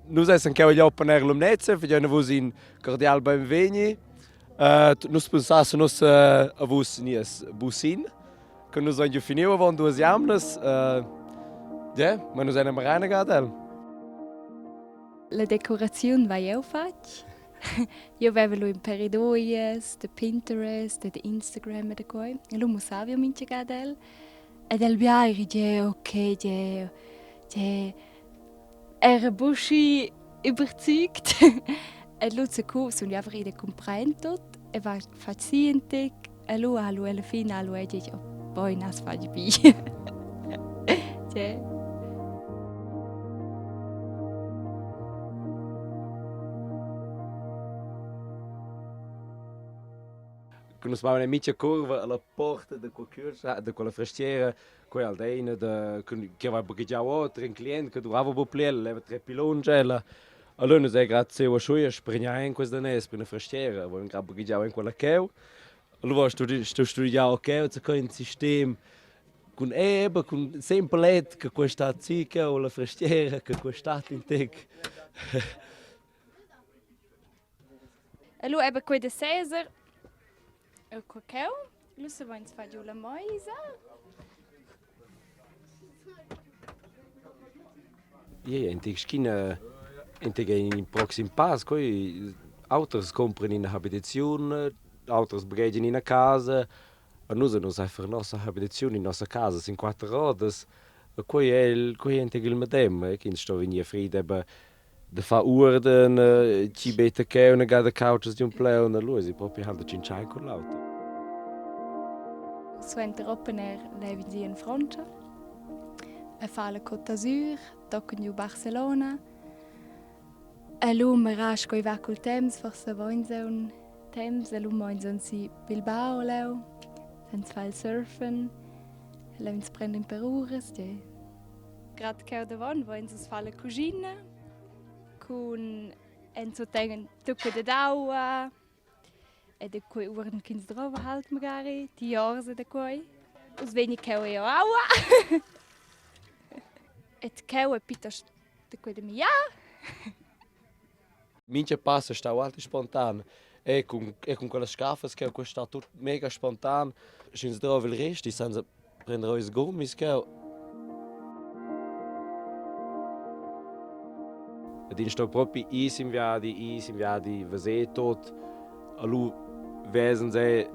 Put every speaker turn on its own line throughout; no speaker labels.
Nus essan cheu agl Open Air Lumnezia, fagein a vus in cordial beinvegni. Nus pensassen ussa a vus nies busin, che nus hain giu finiu avon duas jamnas. Yeah, ma nus eran reina ad el.
La decoraziun vai jeu fatg. Jeu veva lu in per ideas da Pinterest e da Instagram e da quei. E lu mussava jeu mintga ga ad el. Ed el bia eri gie ok, gie, gie era buc schi überzeugt. E lu zacu sun jeu einfach ida a cumprar en tut e va fatg si in tec. E lu ha lu alla fin ha lu ei detg, oh, poi nas fatg bi. Gie.
Che nus mavan en mintga curva alla porta da quella cursa, da quella frastiera, quei aldeina da che aveva baghegiau oter, in client che durava buc pli, el leva tre pli lunsch ella. Allura nus ei grad siu aschuia spregnar en quels daners per ina frastiera, avevan grad baghegiau en quella cheu. Allura sto studegiau cheu zaco in sistem cun eba, cun sempelet che questa zica o la frastiera che questa in tec.
E lu eben quei da Cesar e qua cheu, lu saveins far giu la meisa.
Ie, in tec sch'ina in tec in proxim pass, quei auters compran ina habitaziun, auters baghegian ina casa. A nus nus havein nossa habitaziun in nossa casa sin quater rodas. E quei ei il quei ei in tec il medem, ch'ins sto vegnir frida eben da far uorden, chi betta cheu una gada cautschas giun plaun, allura esi propi halt da tschintschar cun l'auter.
Suenter Open Air levin si en Frontscha e fa la Côte d'Azur, tochen giu Barcelona. E lu mira sco ei va cul temps, forsa voins aunc temps, e lu meins aunc si Bilbao leu, sens fa il surfen, leu ins prenden per uras, tgei. Grad cheu davon voin nus far la cuschina cun enzotengen tucca dad aua e da quei uorden ch'ins drova halt magari, tiors e da quei. Uss vegni cheu eu aua. Et cheu è piuttost da quei da miar.
Mincha pass è stau alti spontan e cun e cun quellas scaffas cheu quei sta tut mega spontan. Sch'ins drova il resti senza prender ils gummis cheu. Ed ins sto propi ir sin viadi, ir sin viadi, veser tot. Lu vesen se,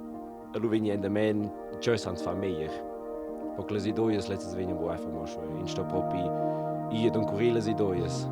lu vegn endament, tgei sans far meglier. Po che las ideas lezzas vegnan buc einfach mo schon. Ins sto propi ir ed encurir las ideas.